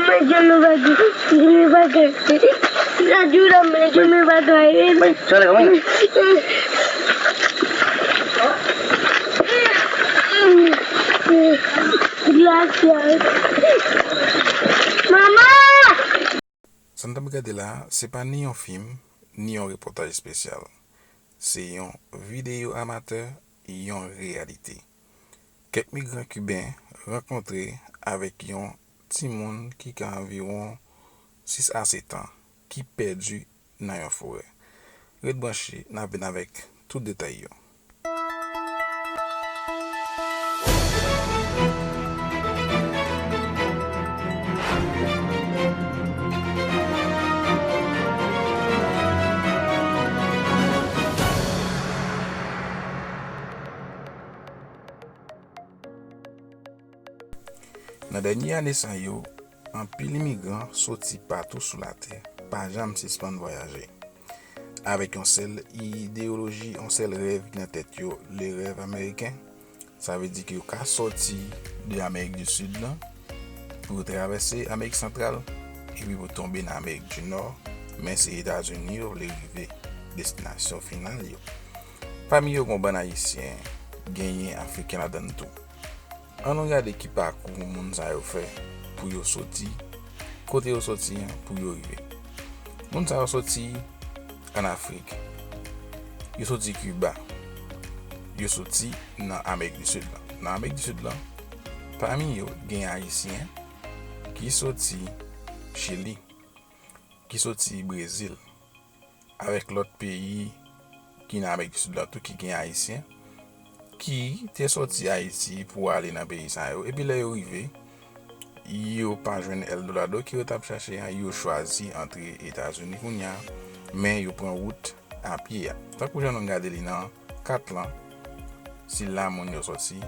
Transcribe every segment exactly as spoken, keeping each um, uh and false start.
Mwen Jimmy Bagay. Jimmy Bagay. Radyo la, mwen Jimmy Bagay. Mwen, sa lè, mwen. Gracias. Mama! Sa n t ap gade la a, se pa ni yon fim, ni yon repòtaj espesyal. Se yon videyo amatè, yon reyalite. Kèk migran kiben rankontre avèk yon timoun ki gen anviwon sis a sèt an, ki pèdi nan yon forè. Ret branche, n ap vin avèk tout detay yo. Nan dènye ane sa yo, anpil imigran soti patou sou latè pa janm sispann vwayaje. Avèk yon sèl ideyoloji, yon sèl rèv ki nan tèt yo, le rèv ameriken, sa vle di ke yo ka sòti de Amerik di Sid lan pou yo travèse Amerik Santral epi pou tonbe nan Amerik di Nò, men se Etazini yo vle rive, destinasyon final yo. Pami yo, gen yon bann Ayisyen, genyen Afriken ladan l tou. Ann nou gade ki pakou moun sa yo fè pou yo soti, kote yo soti an pou yo rive. Moun sa yo soti ann Afrik. Yo soti Kiba. Yo soti nan Amerik di Sid lan. Nan Amerik di Sid lan, pami yo gen Ayisyen ki soti Chili, ki soti Brezil, avèk lòt peyi ki nan Amerik di Sid la tou ki gen Ayisyen ki te soti Ayiti pou ale nan peyi sa yo. Epi lè yo rive, yo pa jwenn Eldorado ke yo t ap chache an, yo chwazi antre Etazini kounye a, men yo pran wout a pye a. Tankou jan nou gade li nan kat lan, se la moun yo soti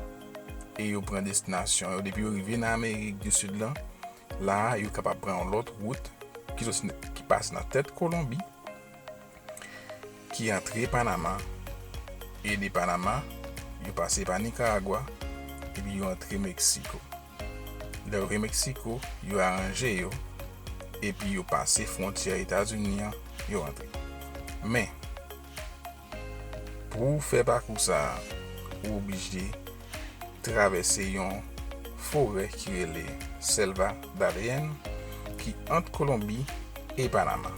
e yo pran destinasyon yo. Depi yo rive nan Amerik di Sid lan, la a, yo kapab pran yon lòt wout ki soti, ki pase nan tèt Kolonbi, ki antre Panama, e de Panama, yo pase pa Nikaragwa, epi yo antre Meksiko. Lè yo rive Meksiko, yo aranje yo, epi yo pase fwontyè Etazini an, yo antre. Men, pou w fè pakou sa a, ou oblije travèse yon forè ki rele Selva Darien, ki ant Kolonbi e Panama.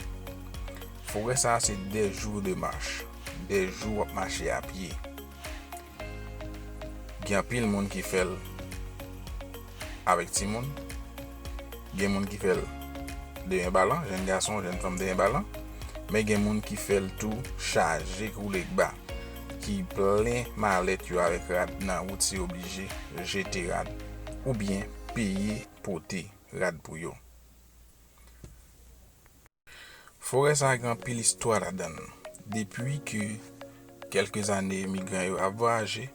Forè sa a se dè jou de mach, dè jou w ap mache a pye. Gen anpil moun ki fè l avèk timoun, gen moun ki fè l de en balan, jèn gason, jèn fanm de en balan, men gen moun ki fè l tou chaje koulekba, ki plen malèt yo avèk rad nan wout, se oblije jete rad oubyen peye pote rad pou yo. Forè sa a gen anpil istwa ladan l. Depi ke kèlke zane migran yo ap vwayaje,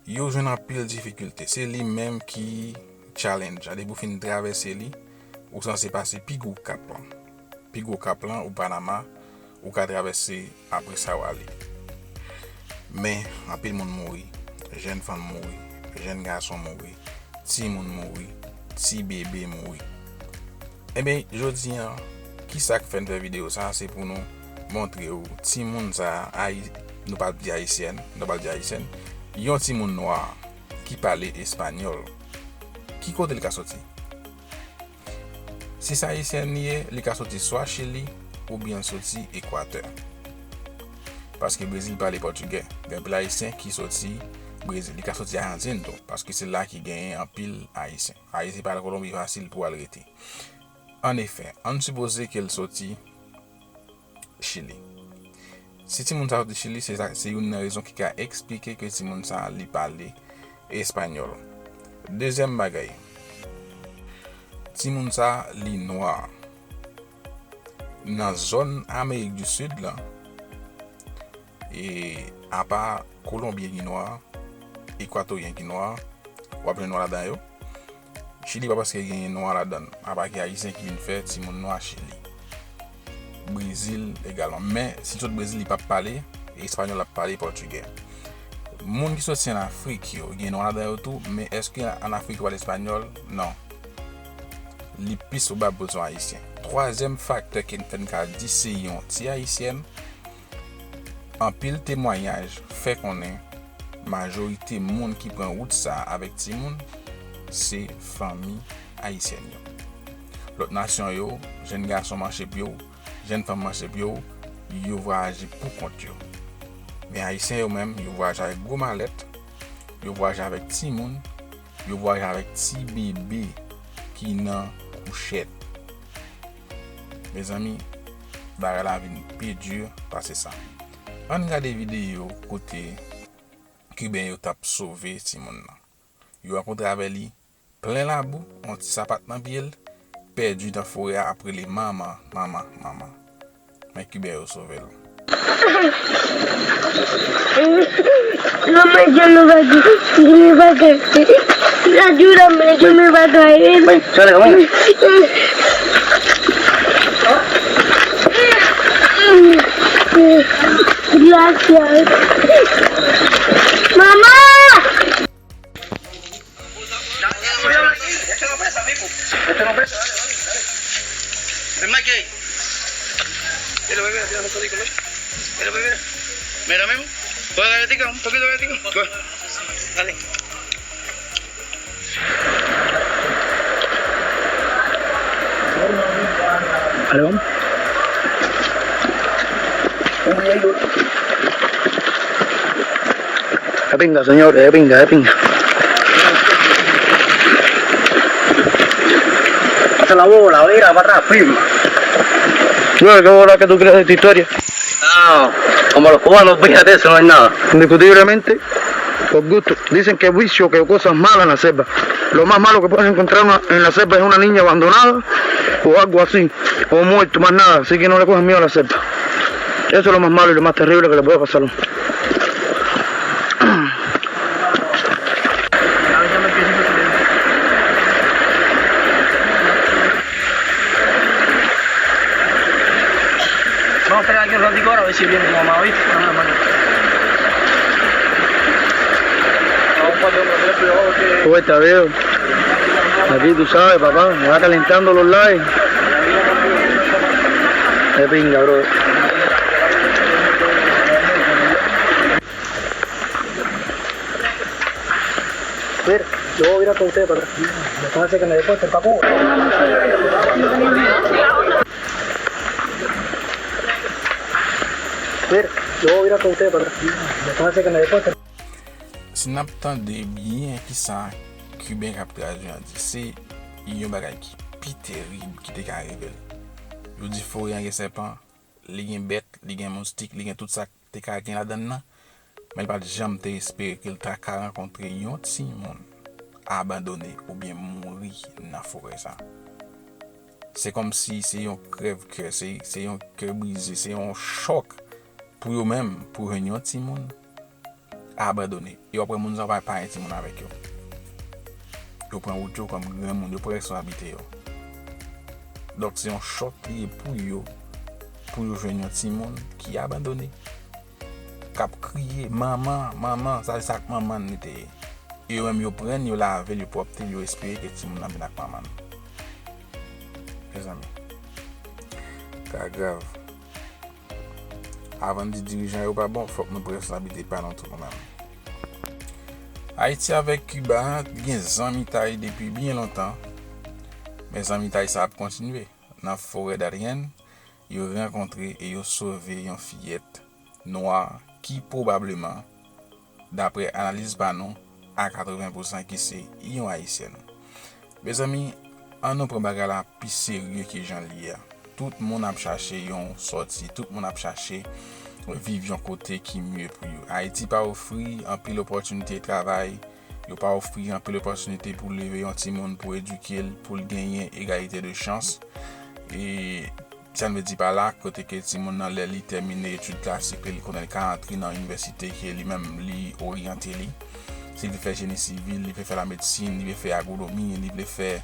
yo jwenn anpil difikilte. Se li menm ki challenge la. Depi w fin travèse li, ou sanse pase pi gwo kap lan. Pi gwo kap lan, ou Panama, ou ka travèse, apre sa w ale. Men, anpil moun mouri, jèn fanm mouri, jèn gason mouri, timoun mouri, ti bebe mouri. Ebyen, jodi a, ki sa k fè n fè videyo sa a? Se pou nou montre w timoun sa a, Ayi-, nou pa di ayisyèn, nou pa di ayisyèn, yon timoun nwa ki pale espanyòl. Ki kote l ka soti? Si se ayisyèn li ye, li ka soti swa Chili oubyen soti Ekwatè. Paske Brezil pale pòtigè. Gen anpil ayisyen ki soti Brezil. Li ka soti Ajantin tou, paske se la ki genyen anpil ayisyen. Ayiti pa Kolonbi fasil pou al rete. Annefè, ann sipoze ke l soti Chili. Si timoun sa soti Chili, se sa, se youn nan rezon ki ka eksplike ke timoun sa li pale espanyòl. Dezyèm bagay, timoun sa li nwa. Nan zòn Amerik di Sid lan, e apa Kolonbyen ki nwa, Ekwatoryen ki nwa, w ap jwenn nwa ladan yo. Chili pa paske genyen nwa ladan l, apa gen ayisyen ki vin fè timoun nwa Chili. Brezil egalman. Men, si l sot Brezil, li p ap pale espanyòl, l ap pale pòtigè. Moun ki soti ann Afrik yo, gen nwa ladan yo tou, men èske ann Afrik yo pale espanyòl? Non. li plis pwobab pou l se yon Ayisyen. Twazyèm faktè ki fè n ka di se yon ti Ayisyèn, anpil temwayaj fè konnen majorite moun ki pran wout sa a avèk timoun se fanmi ayisyèn yo. Lòt nasyon yo, jèn gason manche pye w, jèn fanm manche pye w, yo vwayaje pou kont yo. Men Ayisyen yo menm, yo vwayaje avèk gwo malèt, yo vwayaje avèk timoun, yo vwayaje avèk ti bebe ki nan kouchèt. Mezanmi, bagay la vin pi di pase sa. Ann gade videyo kote Kiben yo t ap sove timoun nan. Yo rankontre avè li plen labou, yon ti sapat nan pye l, pèdi nan forè a, ap rele manman, manman, manman. Men Kiben yo sove l. Manman, je me bagay, je me bagay. La di w la, men je me bagay. Sa lè kòman? Gracias. Mamá! Ven, Mikey. Mira, mira, mira, mira, mira. Mira, mira. Mira, mira. Juega galletico, un poquito galletico. Juega. Dale. Dale, vamos. E pinga, señores, e pinga, e pinga. Pasa la bola, mira, para atrás, firma. Luego, ¿qué bola que tú crees de tu historia? No, como los cubanos, fíjate, eso no es nada. Indiscutiblemente, por gusto. Dicen que vicio, que cosas malas en la selva. Lo más malo que puedes encontrar una- en la selva es una niña abandonada o algo así, o muerto, más nada. Así que no le cojas miedo a la selva. Eso es lo más malo y lo más terrible que le puede pasar a un. Vamos a hacer aquí un ratico ahora, a ver si viene tu mamá, ¿oíste? Ajá, bueno. Uy, está veo. Aquí tú sabes, papá, me va calentando los lares. De pinga, bro. Mira, yo voy a ir a con ustedes para atrás. Me están haciendo que me dé fuerte el papo. Mira, yo voy a ir a con ustedes para atrás. Me están haciendo que me dé fuerte. Si n ap tande byen kisa Kiben k ap tradui an di, se yon bagay ki pi terib ki te ka rive l. Yo di forè an gen sèpan, li gen bèt, li gen moustik, li gen tout sa k te ka gen ladan l nan, men l pa t janm te espere ke l ta ka rankontre yon timoun abandone oubyen mouri nan forè sa. Se kòmsi se yon krèv kè, se, se yon kè brize, se yon chòk pou yo menm, pou jwenn yon timoun abandone. E w ap wè moun sa yo pa, pa gen timoun avèk yo. Yo pran wout yo kòm granmoun, yo pran responsablite yo. Donk, se yon chòk li ye pou yo, pou yo jwenn yon timoun ki abandone, k ap kriye, "Manman, manman," sa se sa k manman n li te ye. E yo menm, yo pran l, yo lave l, yo pwòpte l, yo espere ke timoun nan vin ak manman n. Mezanmi, ka grav. Avan n di dirijan yo pa bon, fòk nou pran responsablite pa nou tou nou menm. Ayiti avèk Kiba gen zanmitay depi byen lontan, men zanmitay sa ap kontinye. Nan forè Darien, yo rankontre e yo sove yon fiyèt nwa ki pwobableman, dapre analiz pa nou, a katreven pousan ki se yon Ayisyèn. Mezanmi, ann nou pran bagay la pi serye ke jan l ye a. Tout moun ap chache yon sòti, tout moun ap chache viv yon kote ki mye pou yo. Ayiti pa ofri anpil opòtinite travay, yo pa ofri anpil opòtinite pou leve yon timoun, pou edike l, pou l genyen egalite de chans. E sa n vle di pa la, kote ke timoun nan, lè li tèmine etid klasik li, li konnen li ka antre nan inivèsite ke li menm li oryante li. Si li vle fè jeni sivil, li vle fè lamedsin, li vle fè agwonomi, li vle fè,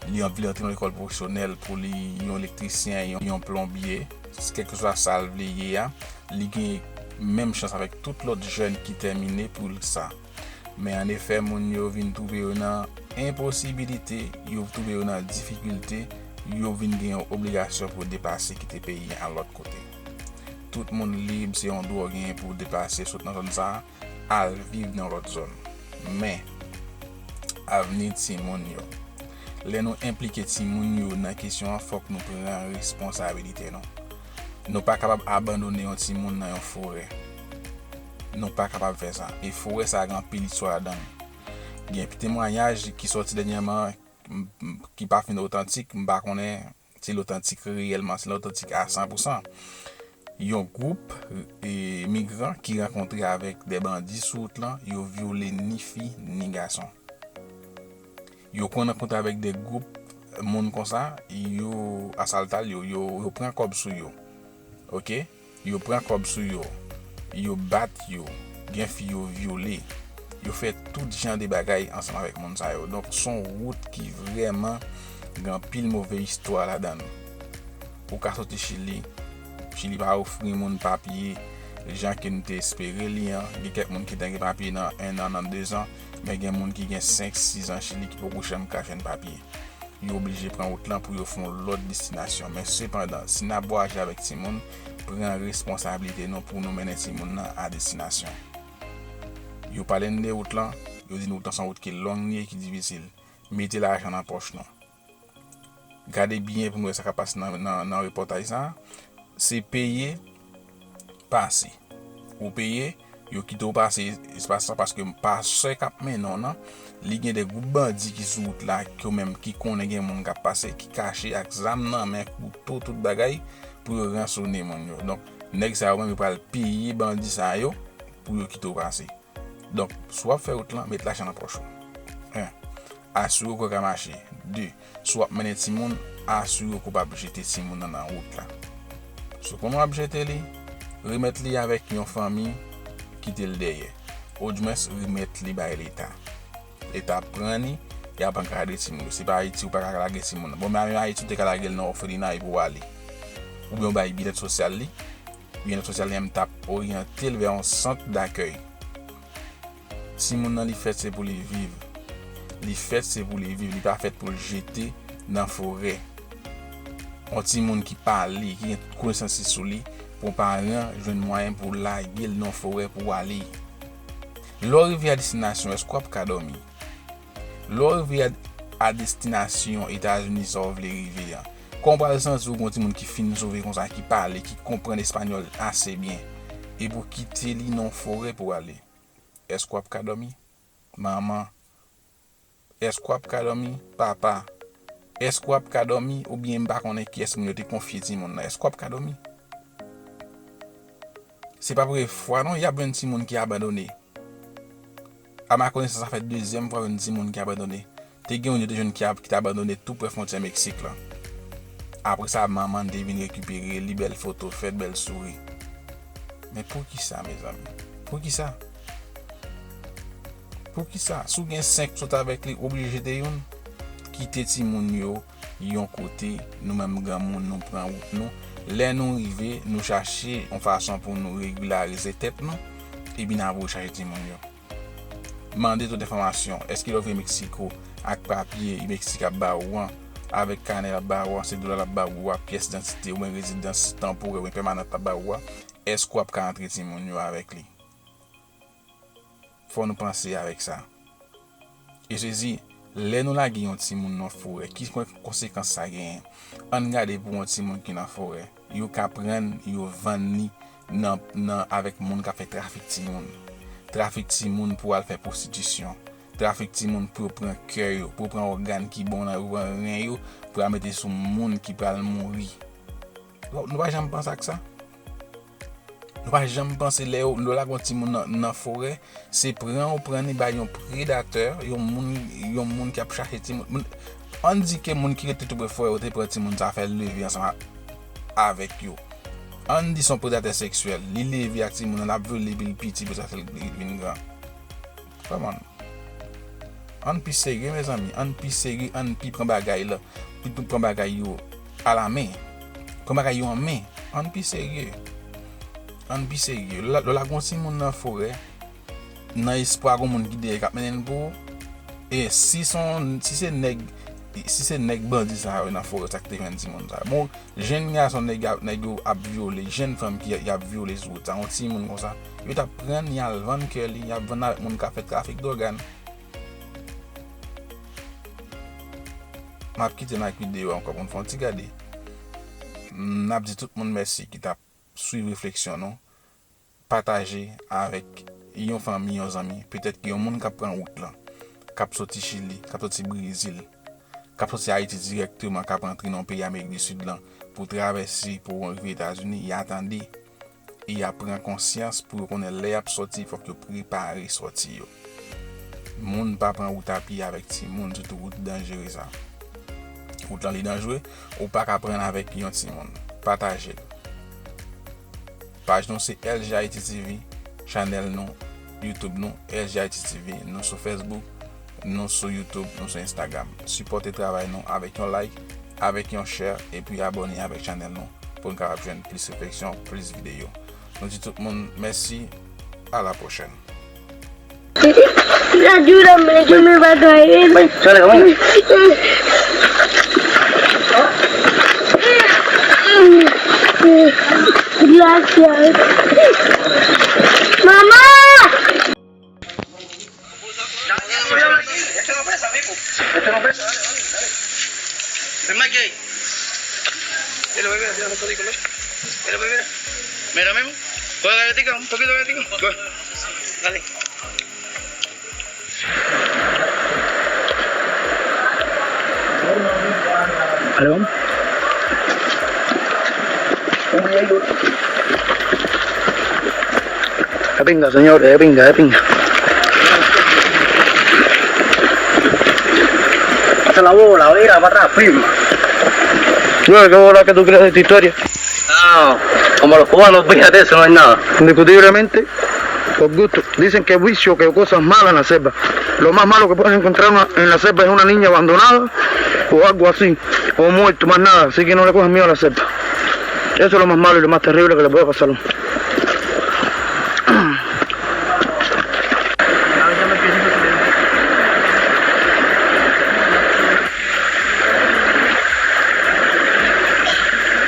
li an-, vle antre nan lekòl pwofesyonèl pou li yon elektrisyen, yon, yon plonbye, kèlkeswa sa l vle ye a, li gen menm chans avèk tout lòt jèn ki tèmine pou l sa. Men annefè, moun yo vin twouve yo nan enposibilite, yo twouve yo nan difikilte, yo vin gen yon obligasyon pou yo deplase kite peyi an lòt kote. Tout moun lib, se yon dwa w genyen pou w deplase sot nan zòn sa a, al viv nan lòt zòn. Men, avni timoun yo. Lè nou enplike timoun yo nan kesyon an, fòk nou pran responsabilite nou. Nou pa kapab abandone yon timoun nan yon forè. Nou pa kapab fè sa. E forè sa a gen anpil istwa ladan l. Gen temwayaj ki sòti dènyèman, m- m- ki pa fin otantik, m pa konnen si l otantik reyèlman, si l otantik a san pou san. Yon gwoup e, migran ki rankontre avèk de bandi sou wout lan, yo vyole ni fi ni gason. Yo konn rankontre avèk de gwoup moun konsa, yo asaltal yo, yo, yo pran kòb sou yo. Oke? Yo pran kòb sou yo, yo bat yo, gen fi yo vyole, yo fè tout jan de bagay ansanm avèk moun sa yo. Donk, se yon wout ki vrèman gen anpil move istwa ladan l. Ou ka soti Chili, Chili pa ofri moun papye jan ke nou te espere li an. Gen kèk moun ki te gen papye nan en an, nan de zan, men gen moun ki gen senk, sis an Chili ki poko janm ka jwenn papye. Yo oblije pran wout lan pou yo fè yon lòt destinasyon. Men sepandan, si n ap vwayaje avèk timoun, pran responsablite nou pou nou mennen timoun nan a destinasyon. Yo pale n de wout lan, yo di n wout lan se yon wout ki long li ye, ki difisil. Mete lajan nan pòch nou. Gade byen pou nou wè sa k ap pase nan, nan, nan repòtaj sa a. Se peye, pase. Ou peye, yo kite w pase espas lan paske pasè k ap mennen w nan, li gen de gwoup bandi ki sou wout la, ki yo menm ki konnen gen moun k ap pase, ki kache ak zam nan men, kouto, tout bagay, pou yo ransone moun yo. Donk, nèg sa yo menm, yo pral peye bandi sa yo pou yo kite w pase. Donk, si w ap fè wout lan, met lajan nan pòch ou. En, asire w ke w ka mache. De, si w ap mennen timoun, asire w ke w p ap jete timoun nan nan wout la. Si w konnen w ap jete li, remèt li avèk yon fanmi, kite l dèyè. Odimwens, remèt li bay Leta. Leta ap pran li, y ap ankadre timoun yo. Se pa Ayiti, ou pa ka lage timoun nan. Bon, men Ayiti, ou te ka lage l nan òfelina epi w ale. Oubyen w bay byennèt sosyal li, byennèt sosyal li menm t ap oryante l vè yon sant dakèy. Timoun nan, li fèt se pou li viv. Li fèt se pou li viv, li pa fèt pou l jete nan forè. Yon timoun ki pale, ki gen konesans li sou li, pou yon paran jwenn mwayen pou lage l nan forè pou ale. Lè w rive a destinasyon, èske w ap ka dòmi? Lè w rive a, a destinasyon Etazini sa w vle rive an, kòman w pral santi w gen yon timoun ki fin sove konsa, ki pale, ki konprann espanyòl ase byen, epi w kite li nan yon forè pou w ale? Èske w ap ka dòmi? Manman, èske w ap ka dòmi? Papa, èske w ap ka dòmi? Oubyen m pa konnen kiyès moun yo te konfye timoun nan. Èske w ap ka dòmi? Se pa premye fwa non, y ap jwenn timoun ki abandone. A ma konesans, sa fè dezyèm fwa jwenn timoun ki abandone. Te gen youn yo te jwenn ki, ab- ki te abandone tou prè fwontyè Meksik lan. Apre sa, manman l te vin rekipere li, bèl foto fèt, bèl souri. Men poukisa, mezanmi? Poukisa? Poukisa? Si w gen senk sot avèk li, oblije jete youn. Kite timoun yo yon kote, nou menm granmoun, nou pran wout nou. Lè nou rive, nou chache yon fason pou nou regilarize tèt nou, epi n a voye chache timoun yo. Mande tout enfòmasyon. Èske lè w vin Meksiko ak papye Meksik ap ba ou an, avèk kanè l ap ba ou an, se dola l ap ba ou a, pyès didantite oubyen rezidans tanporè oubyen pèmanant l ap ba ou a, èske w ap ka antre timoun yo avèk li? Fò nou panse avèk sa. E sezi, lè nou lage yon timoun nan forè, ki kon- konsekans sa genyen? Ann gade pou yon timoun ki nan forè, yo ka pran l, yo vann li nan, nan, avèk moun k ap fè trafik timoun. Trafik timoun pou al fè pwostitisyon. Trafik timoun pou yo pran kè yo, pou yo pran ògàn ki bon nan yo, pran ren yo, pou yo al mete sou moun ki pral mouri. Nou pa janm panse ak sa? Nou pa janm panse lè yo, lè yo lage yon timoun nan, nan forè, se pran ou pran li bay yon predatè, yon moun, yon moun ki ap chache timoun. Moun- Ann di ke moun ki rete tou pre forè yo te pran timoun sa fè l leve ansanm a- avèk yo. Ann di se yon predatè seksyèl, li leve ak timoun nan, l ap vyole epi l piti pou sa fè l vin gran. Kòman? Ann pi serye, mezanmi. Ann pi serye, ann pi pran bagay la. Pi pran bagay yo alamen. Pran bagay yo an men. Ann pi serye. Ann pi serye. Lè w lage yon timoun nan forè, nan espwa gon moun ki dèyè k ap mennen l pou ou. E si se yon, si se nèg, si se nèg bandi sa yo nan forè sa k te jwenn timoun sa yo. Bon, jenn gason nèg, nèg yo ap vyole, jenn fanm ki y ap vyole sou wout sa, yon timoun konsa, yo t ap pran l, y al vann kè li, y ap vann avèk moun k ap fè trafik dògàn. M ap kite n ak videyo a ankò pou n fè yon ti gade. N ap di tout moun mèsi ki t ap swiv refleksyon nou. Pataje avèk yon fanmi, yon zanmi. Petèt gen yon moun k ap pran wout lan, k ap soti Chili, k ap soti Brezil, k ap soti Ayiti dirèkteman, k ap rantre nan peyi Amerik di Sid lan pou travèse, pou rive Etazini, y a tande. E y a pran konsyans pou yo konnen lè y ap sòti, fòk yo prepare sòti yo. Moun pa pran wout a pye avèk timoun, sitou wout danjere sa. Wout lan li danjere, ou pa ka pran l avèk yon timoun. Pataje l. Paj nou se L G Haiti T V, chanèl nou, YouTube nou, L G Haiti T V, nou sou Facebook, nou sou YouTube, nou sou Instagram. Sipòte travay nou avèk yon like, avèk yon share, epi abòne avèk chanèl nou pou n kapab jwenn plis refleksyon, plis videyo. Nou di tout moun mèsi, a la pwochèn. Ajuda, men, yo me va a caer. Ven, sale, ven. Gracias. Mamá. Ven, Mikey. Mira, mira, mira, mira, mira. Mira, mira. Mira mismo. Coge galletica, un poquito de galletica. Coge. Dale. Aló. E pinga, señores, e pinga, e pinga. Pasa la bola, mira, para atrás, firma. Luego, ¿qué bola que tú crees de esta historia? No, como los cubanos, fíjate, eso no es nada. Indiscutiblemente, por gusto. Dicen que vicio, que cosas malas en la selva. Lo más malo que puedes encontrar una- en la selva es una niña abandonada o algo así, o muerto, más nada. Así que no le cojas miedo a la selva. Eso es lo más malo y lo más terrible que le puede pasar a uno.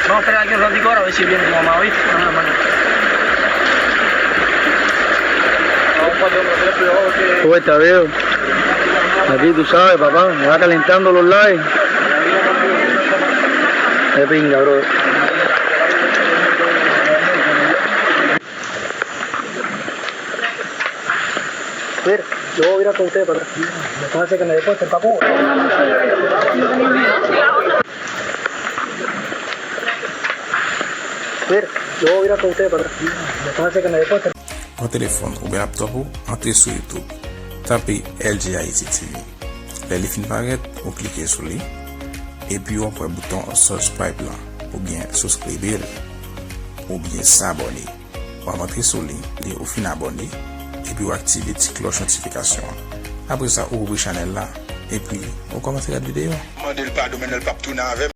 Vamos a esperar aquí un ratico ahora a ver si viene tu mamá, ¿oíste? Ajá, hermano. Vamos para allá, vamos a esperar, vamos a esperar. Pues está bien. Aquí tú sabes, papá, va calentando los lares. De pinga, bro. Mira, yo voy a virar con ustedes para atrás. Déjame hacer que me dé cuenta, el papo. Mira, yo voy a virar con ustedes para atrás. Déjame hacer que me dé cuenta. Pran telefòn oubyen laptòp ou, antre sou YouTube. Tape L G Haiti T V. Lè li fin parèt, ou klike sou li. Epi w ap wè bouton subscribe lan, oubyen subscribe l, oubyen s'abonner. W ap antre sou li, lè ou fin abòne, epi w aktive ti klòch notifikasyon an. Apre sa, ou ouvri chanèl la, epi ou kòmanse gad videyo. Mande l padon, men l p ap tounen avè m.